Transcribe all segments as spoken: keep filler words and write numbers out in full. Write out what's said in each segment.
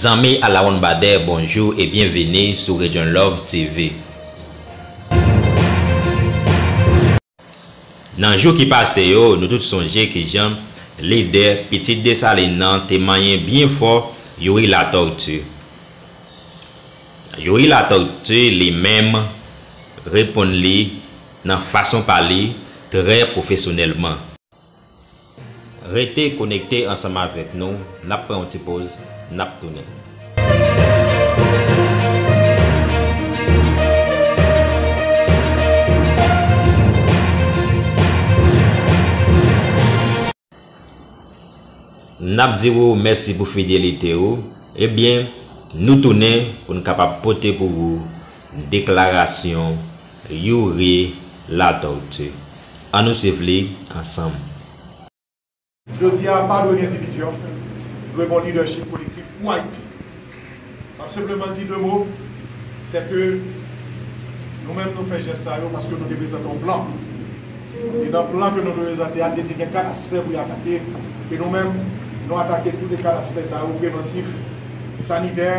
Zanmi Alawonnbadè, bonjou e byenvini sou Region Love T V. Nan jou ki pase yo, nou tout sonje kijan lidè Pitit Desalin nan te manyen byen fò Youri Latortue. Youri Latortue, li menm, reponn li nan fason pa li, trè pwofesyonèlman. Rete konekte ansanm avèk nou, n ap pran yon ti poz, n ap tounen. N ap di w mèsi pou fidelite w. Ebyen, nou tounen pou n kapab pote pou ou deklarasyon Youri Latortue. Ann nou swiv li ansanm. Jodi a, pa dwe gen divizyon, dwe gen lidèchip kolektif pou Ayiti. M ap senpleman di de mo, se ke nou menm nou fè jès sa yo paske nou te prezante yon plan. E nan plan ke nou te prezante a, nou te di gen kat aspè pou y atake. E nou menm, nou atake tout kat aspè sa yo, prevantif, sanitè,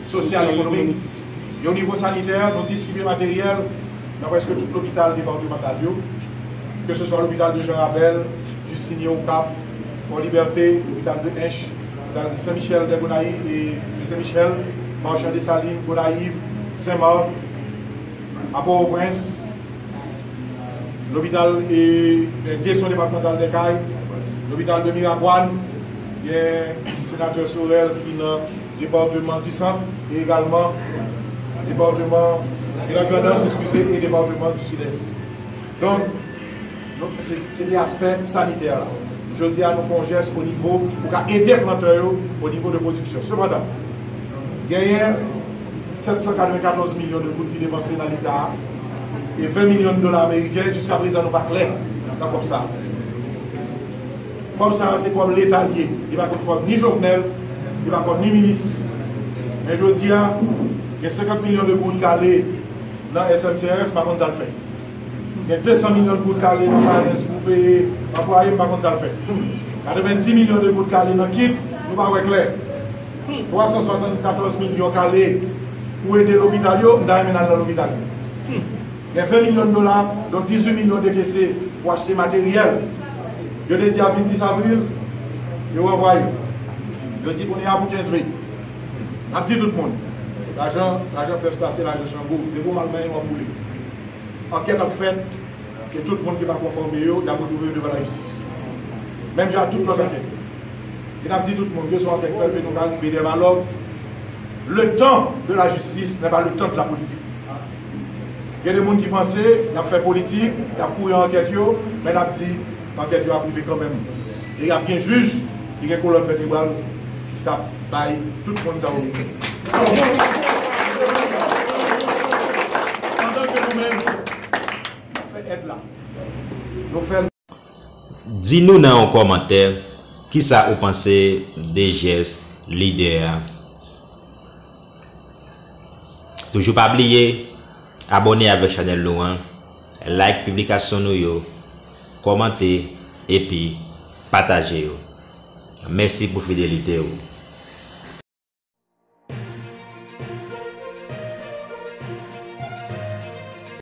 sosyal, ekonomik. E o nivo sanitè, nou distribye materyèl nan prèske tout lopital depatmantal yo, ke se swa lopital de Jan Rabèl, Jistinyen Okap, Fò Libète, lopital de Ench, lopital Sen Michèl dè Gonayiv, e de Sen Michèl, Machan Desalin, Gonayiv, Sen Mak, a Pòtoprens, lopital e, e direksyon depatmantal dè Kay, lopital de Miragwàn, gen senatè Sorel ki nan depatman di Sant e egalman depatman de la Grandans, eskize, e depatman di Sidès. Donk, donk, se, se te aspè sanitè la. Jodi a, nou fè yon jès o nivo pou ka ede plantè yo o nivo de pwodiksyon. Sepandan, genyen sèt san katrevenkatòz milyon de goud ki depanse nan Leta a, e ven milyon dola ameriken, jiska prezan nou pa klè nan kòb sa a. Kòb sa a se kòb Leta l ye, li pa konn kòb ni Jovenel, li pa konn ni minis. Men jodi a, gen senkant milyon de goud k ale nan S M C R S, m pa konn sa l fè. Gen de san milyon goud k ale nan S M C R S pou peye anplwaye, m pa konn sa l fè. Katrevenndis milyon de goud k ale nan kit, nou pa wè klè. Twa san swasannkatòz milyon k ale pou ede lopital yo, m ta renmen n al nan lopital yo. Gen ven milyon dola, dont dizuit milyon dekese pou achte materyèl. Yo te di ap vin dis avril, yo ranvwaye. Yo di kounye a pou kenz me. N ap di tout moun, lajan, lajan pèp sa, se lajan Chango. Depi w mal manyen, w ap boule. Ankèt ap fèt, ke tout moun ki pa konfòme yo, y ap retwouve yo devan lajistis. Menm jan ak tout lòt ankèt. E n ap di tout moun ke se yon ankèt pèp e nou ka rive dèyè malòg. Le temps de la justice n'est pas le temps de la politique. Gen de moun ki panse y ap fè politik, y ap kouri ankèt yo, men n ap di ankèt yo ap rive kanmenm. E y ap gen jij, e gen kolòn vètebral k ap bay tout moun sa yo. Pandan ke nou menm, n ap fè èd la. Nou fè l. Di nou nan yon kòmantè kisa ou panse de jès lidè a. Toujou pa bliye abòne avèk chanèl nou an, like piblikasyon nou yo, kòmante epi pataje yo. Mèsi pou fidelite ou.